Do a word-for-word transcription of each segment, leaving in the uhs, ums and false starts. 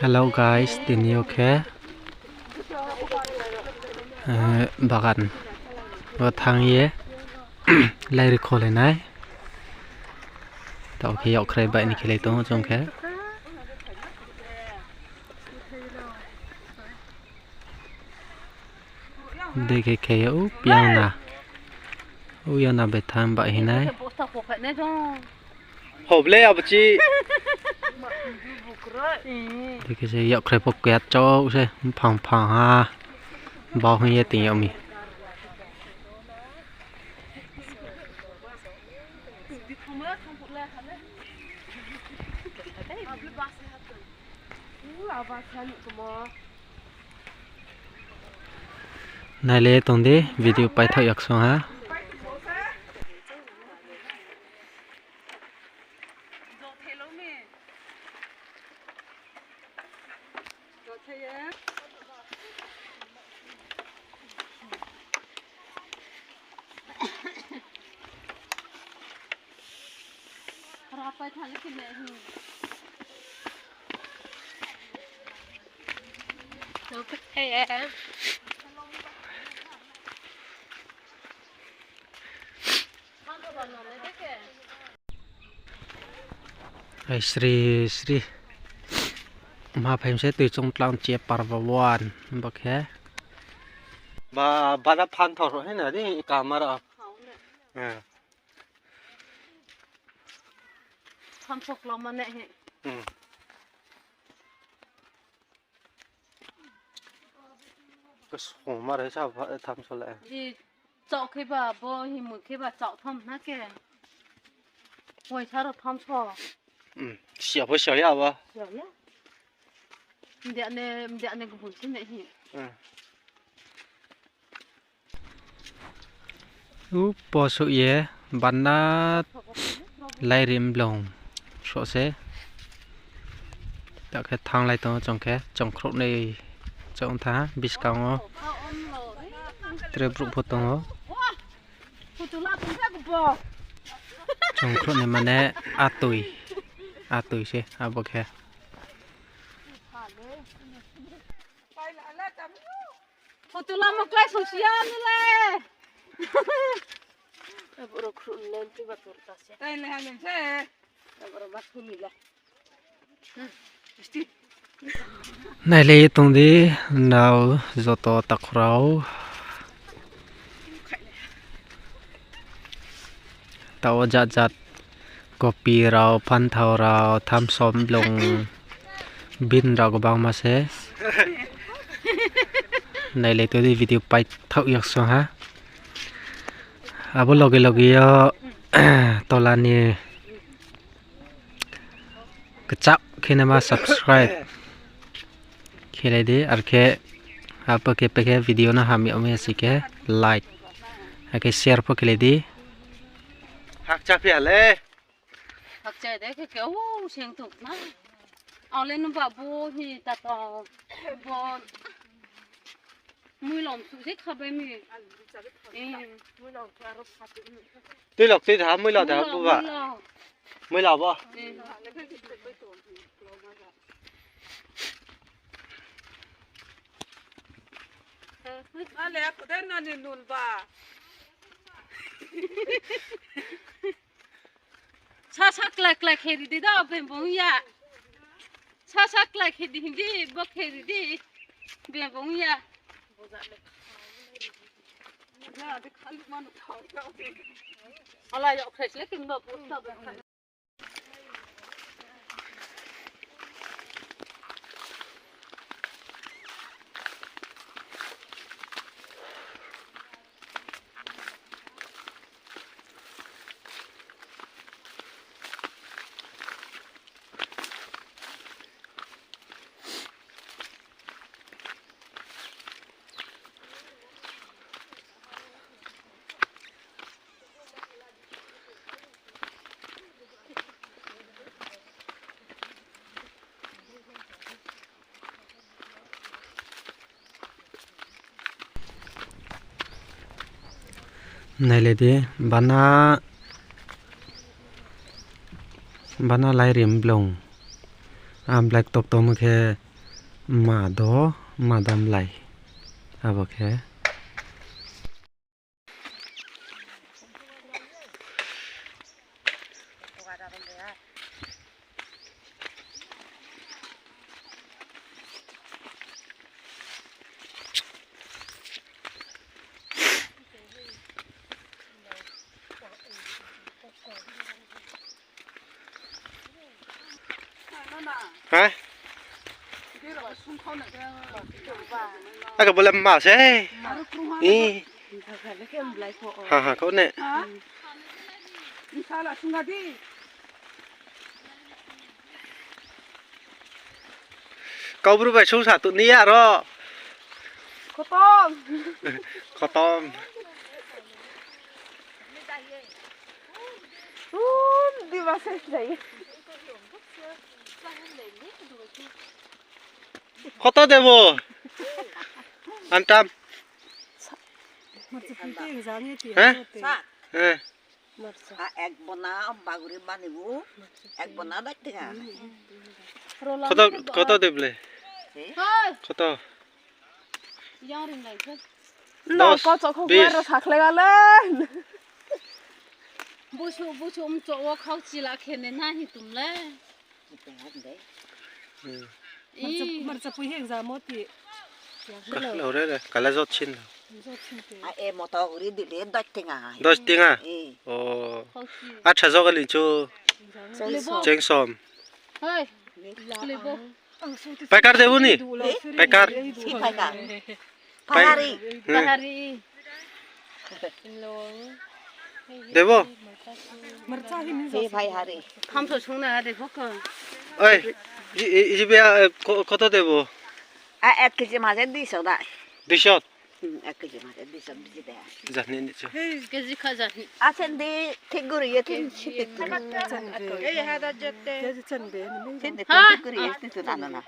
Hello guys, tini yo khe, eh, bagan wo thanng ye lairi kholai nai. Taoh khe yakkhrai baih ni khelai tong ou chung khe. Dei khe khe ye, u, yang na. U, yang na bai tham baih hinai. Hoble abo chi. Dei khe se yakkhrai pho kya chouh se, mphang mphang ha. Bau hing ye ting yag mi. Nailai ye tong di, video paithaoh yaksong ha. Ai, sri, sri. Ma phaim se tui chong tlang chi ye par ba wan, bo khe. Ba, bada phan thor he na di kamera. Eh. Phan thok lo ma ne he. Hmm. Kosong ma re sa ba tham so le. I chao khe ba bo himui khe ba chao tham na ke. Waisa rao tham so. Hmm, sia pho sia ya ba. Sia ya. Mdia ne, mdia ne gubun si ne hi. Hmm. U po souh ye banna lairi mblong souh se. Taoh khe thannglai tong ou chung khe, chung khrouhnoi chung tha buskang wo. Tre brouh pho tong ou. Chung khrouhnoi mane atoi. Atoi se abo khe. Photo lamo klái songsi ya ni le. Aboro khruh ni le tui ba tur ta se. Aboro ba thumi le. Nailai ye tong di, nrao joto takhu rao. Taoh wo jat jat kopi rao, phanthao rao, thamsom blung, bin rao gbangma se. Nailai tong di, video paithaoh yaksong ha. Abo loge loge yo tola ni kchak khe nama subscribe khelai di, ar khe abo khe pe khe video no hamya ong ya si khe like, akhe share pho khelai di. Hakcha phi ya le. Hakcha de khe khe, o, seng tong na. Aole no ba bo hi ta tong. Bo. Muilom su se khabai mi. Eh. Tuilok tui da, muilom da, muilom, buba. Muilom. Muilom bo. Eh. Ale, aku de nani nun ba. Sa sa klai klai khe ri di da, bembong ya. Sa sa klai khe di hindi, bo khe ri di. Bembong ya. Ala ya, okhe sile kin ba, bo ta ba. Nailai di, bana, bana lairim blung. Amblai ktokto mo khe ma do, ma dam lai. Abo khe. Ha? Ake bole ma se. I. Ha ha, kau ne. Kau bru bai sung sa tu ni ya ro. Khotom. Khotom. Khoto debo. Antam. He? He. Marcha. A, ek bona baguri bani bu. Ek bona dai tenga. Khoto, khoto de ble. He? Khoto. Yang ring lai khe. No, dos, ko chok kho bis. Ro sakhle ga le. Busu, busu, um, chok wo khau chila khe ne na hi tum le. Hmm. Marcha, i. Marcha pui heng za mo ti. Ka-, lo re re, kala jot chin lo. Jot chin te. A, e moto uri dile dos tenga. Dos tenga? I. O. Acha jok ali chu. Cheng som. Cheng som. Hei. Lebo. Paikar debo ni? Eh? Paikar. Si paikar. Pahari. Hmm. Pahari. Debo? Si paihari. Hamso sung na de phoko. Oi, i, i, i, bia, eh, ko-, koto debo? A, ek kg maje duiso da. Duiso? Hmm, ek kg maje duiso biji de. Jani ni chu. Kg kha jani. Asen di thik guri ye thik siti tu. Kg chan be. Kg chan be. Siti tu thik guri ye siti tu na na na.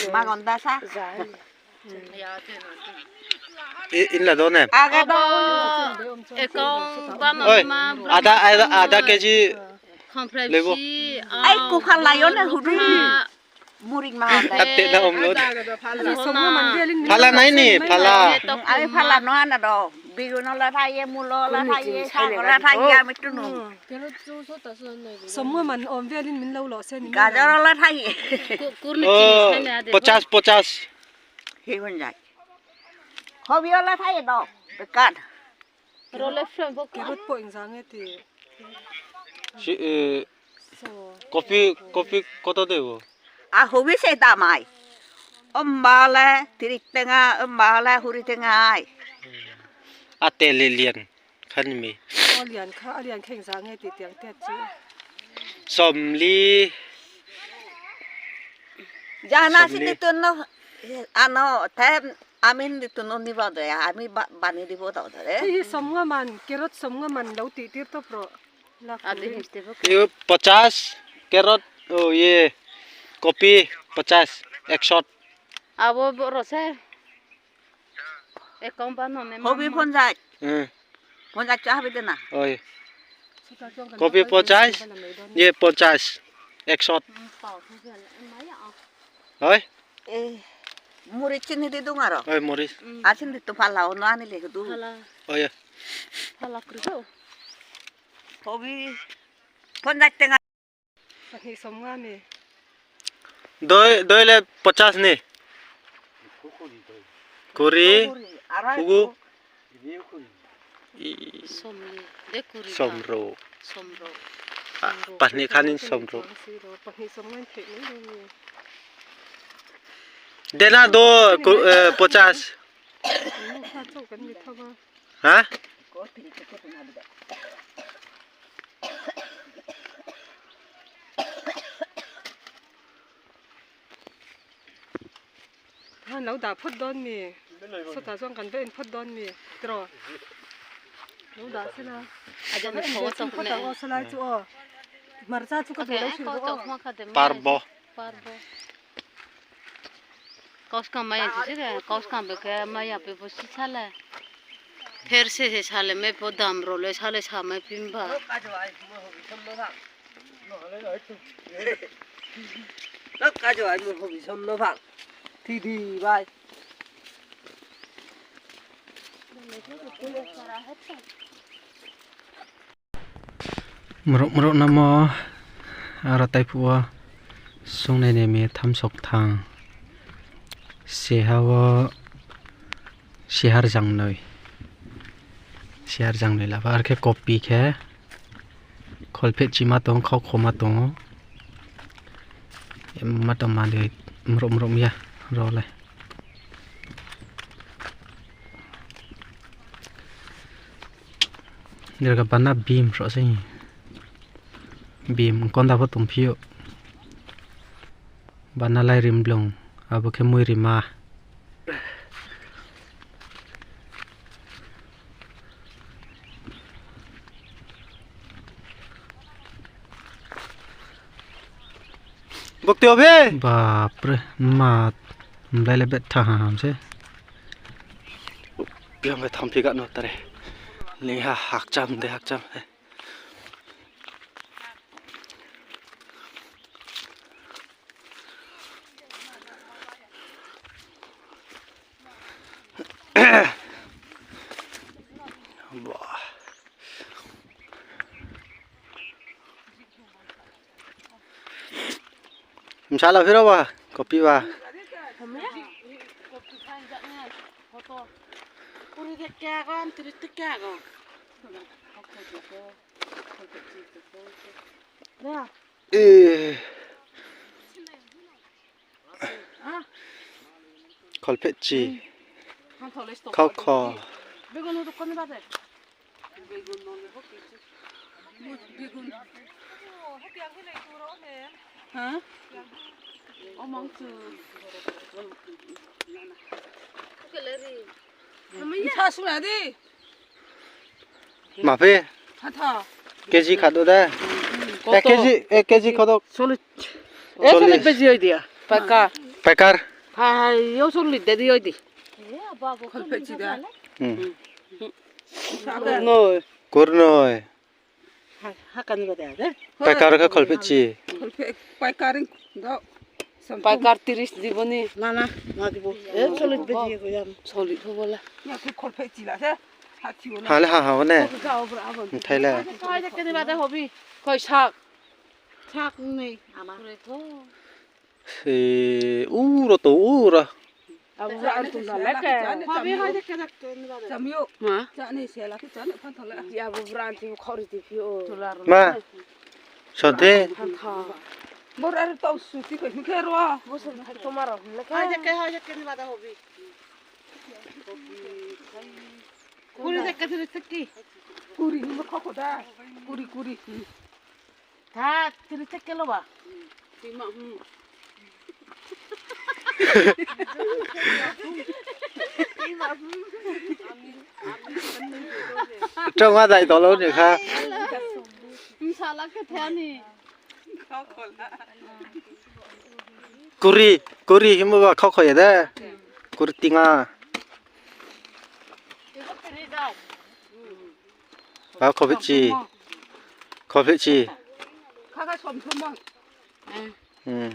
Magon da sa. I, inla do ne. Aga do. Oi, ada, ada, ada kg lebo. Ai, kuphar layo ne hudu. Murik ma. Ate na omlo. Phala nai ni, phala. Ai, phala no ana do. Bigu no la thai ye, mulo la thai ye, sago la thai ye, ami tu nu. Somnga man om ve alin min lo lo se ni. Gajor la thai ye. Kurni chini sene ade. Pachas, pachas. Hi hon jai. Hobi ola thai do. Bekan. Role friend bo. Carrot po ingjang e ti. Si, eh, so. Kopi, kopi koto de bo? A hobi se damai. Omba le tiri tenga, omba le huri tenga ai. Ate le lian. Khan mi. O lian kha, a lian kheng jang e ti tiang tet chu. Somli. Jana somli. Sini tu no, ano, te, amin di tu no ni ba de, ami ba, bani di bo do de. Hi, hi, somnga man, carrot somnga man lo ti tir to pro. Adi him te bo. Ye pachas, carrot, o ye, kopi pachas, ekshot. Abo bo ro se. Ekong ba no ne. Hobi ma. Ponjai. Hmm. Ponjai cha habi de na. Oi. Kopi ponchas, ye ponchas, ekshot. Oi. Eh, muri chini di dung aro. Oi, muri. Asin di tu phala ono ani le du. Phala. Oi. Phala kru do. Hobi ponjai tenga. Pahni somnga ni. Doi, doi le pachas ni. Kuri. Kuri, arai hugu. Somni, de kuri. Somro. Somro. Ah, somro. Pahni khanin somro. Pahni somnga ni thek ni ni. Dena do, ku, eh, pachas. Ni kha chok kan ni thaba. Ha? Ha, nau da phot don mi. Sota jong kan ben phot don mi. Tro. Nau da sila. Aja ni phot don phot ne. O sila chu o. Marcha chu ka do lai si o. Parbo. Parbo. Kauskam maya sisi de, kauskam be khe maya pe bo si sale. Pher se se sale me po dam ro le sale sa mai pin ba. Ajo ai mo hobi som no phang. Thi di bai. Mruk mruk namo aro taiphuh wo sungnai ni mi thamsok thang. Seha wo sihar jangnoi. Sihar jangnoi laba ar khe kopi khe kholphehchi ma tong, khaukho ma tong ou. Em, ma tong ma de mruk mruk ya ro le. Derga bana bim ro se. Bim konda pho tongphi ou. Bana lai rimblung, abo khe mui rima. Bukti obe. Bapre, ma, mlai le bet tha ha ham se. Biang le thamphi ga no tare. Lingha hakcham de hakcham de. Ba. Msala phiro ba, kopi ba. Eh. Kholphehchi. Khaukho. Maphi? Keji khat do de. Ek keji, ek keji kho do. Solid. Eh, solid. Solid beji oi dia. Paikar. Paikar. Hai, hai, yo solid de di oi di. Kurnoi. Kurnoi. Paikar khe kholphehchi. Paikar do. Paikar tiris dibo ni. Na, na, na dibo. Eh, solid beji oi dia. Solid pho bola. Hale ha ha ne. Mthai le. Hai de keni bade hobi. Koi sak. Sak ni ama. Se uro to uro. Abo bra antum na leke. Hobi hai de keni bade. Ma. Di abo bra antum khori di phi o. Ma. Sode. Bor ar to suti ko hingke ro. Bo sum hai to maro leke. Hai de ke, hai de keni bade hobi. Kuri de keni bade ki. Kuri ni mo khoko da. Kuri, kuri. Tha, tiri te kelo ba. Tima, hmm. Trong ma dai tolo ni kha. Msala khe thani. Kuri, kuri himo ba khokho ya de. Kuri tinga. Ba khophi chi. Khophi chi. Kha kha som som mo. Hmm.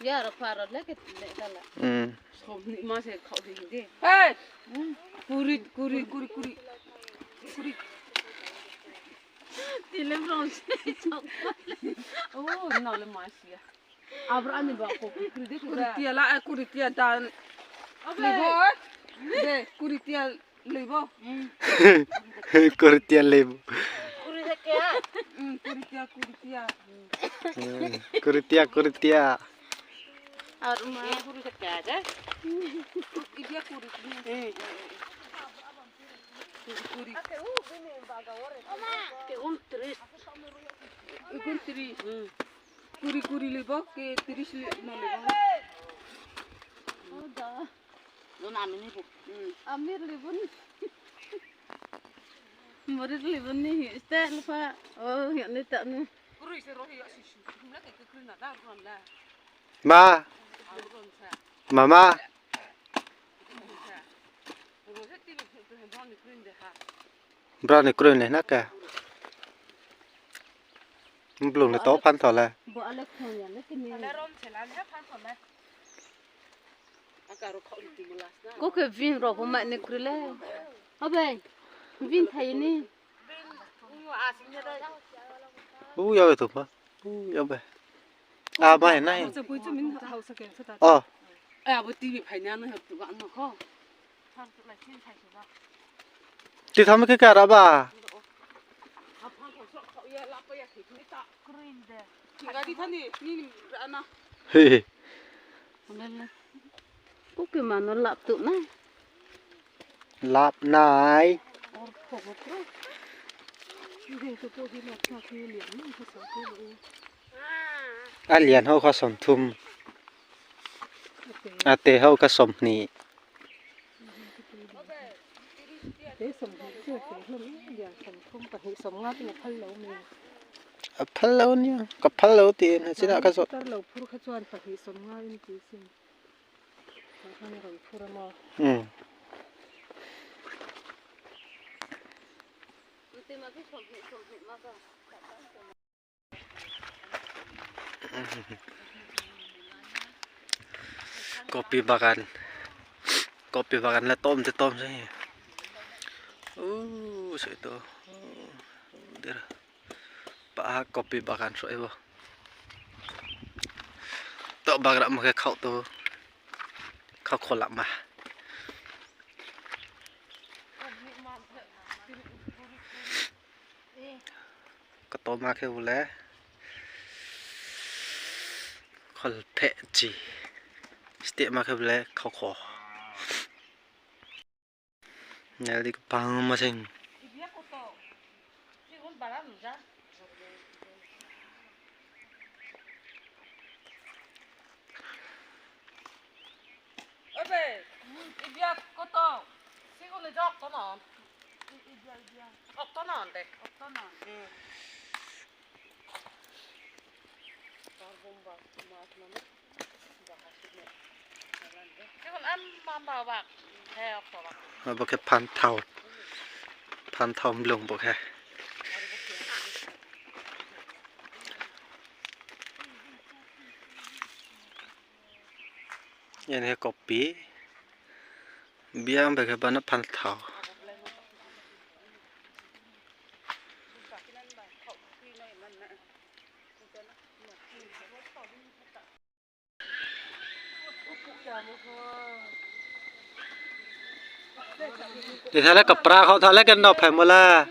Ya ro pha ro le ke le da la. Hmm. Som ni ma se khau di de. Hey. Kuri, kuri, kuri, kuri. Kuri. Tile bro se chok. Oh, no le ma sia. Abra ani ba ko kuri de kuri. Kuri tia la, eh, kuri tia dan. Abe. Lebo, eh. De, kuri tia lebo. Kuri tia lebo. Kuri de ke, ah? Hmm, kuri tia, kuri tia. Hmm, kuri tia, kuri tia. Ar ma. Eh, kuri de ke, ah? Kuri tia, kuri tia. Hmm. Kuri, kuri. Ke un tris. Ikun tris. Hmm. Kuri kuri lebo ke tris le no lebo. Oda. Don ami ni bu. Hmm. Amir lebo ni. Morir lebo ni. Iste lupa. Oh, ya ni tak ni. Kuri se rohi ya si su. Mla ke kuri na da ron la. Ma. Ron sa. Mama. Ron sa. Ron sa ti bu tu han ni kuri de ha. Brao ni kroi le na ke. Blung le to phanthao le. Ko khe vin rao pho mai ni kroi le. Abe, vin thai ni. U ya be to pha. U ya be. A, bai nai. O. Abo T V phai ni ano ha tu ba no kho. Ti tham khe kara ba. He. Ko khe mano lap tu nai. Lap nai. A lian hou kho somthum. Ate hou kho somhni. Aphal lo ni, kaphal lo ti na sina ka so. Hmm. Kopi bagan. Kopi bagan le tom te tom se. Uh, se to. Uh, der. Paha kopi bagan so ebo. To bagra ma khe khau to. Khau kholak ma. Kotoma khe bole kholpheh chi. Steh ma khe bole khau kho. Nai di kbangma sing. Obe, ibia koto, sigo ni jok tono. Ibia, ibia. Ok tono de. Ok tono. Hmm. Sigo ni am mama bak. He, ok bak. Abo khe phanthao. Phanthao mlung bo khe. Yang khe kopi. Biang bai khe bano phanthao. Di thale kapra khau thale ke no phaimo la.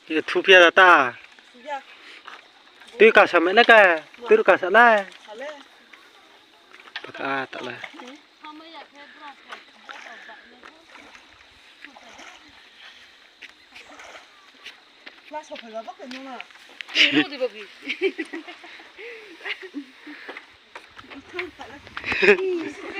Ye thu phia da ta. Tui kasa me na ka, tui kasa la. Paka ta la.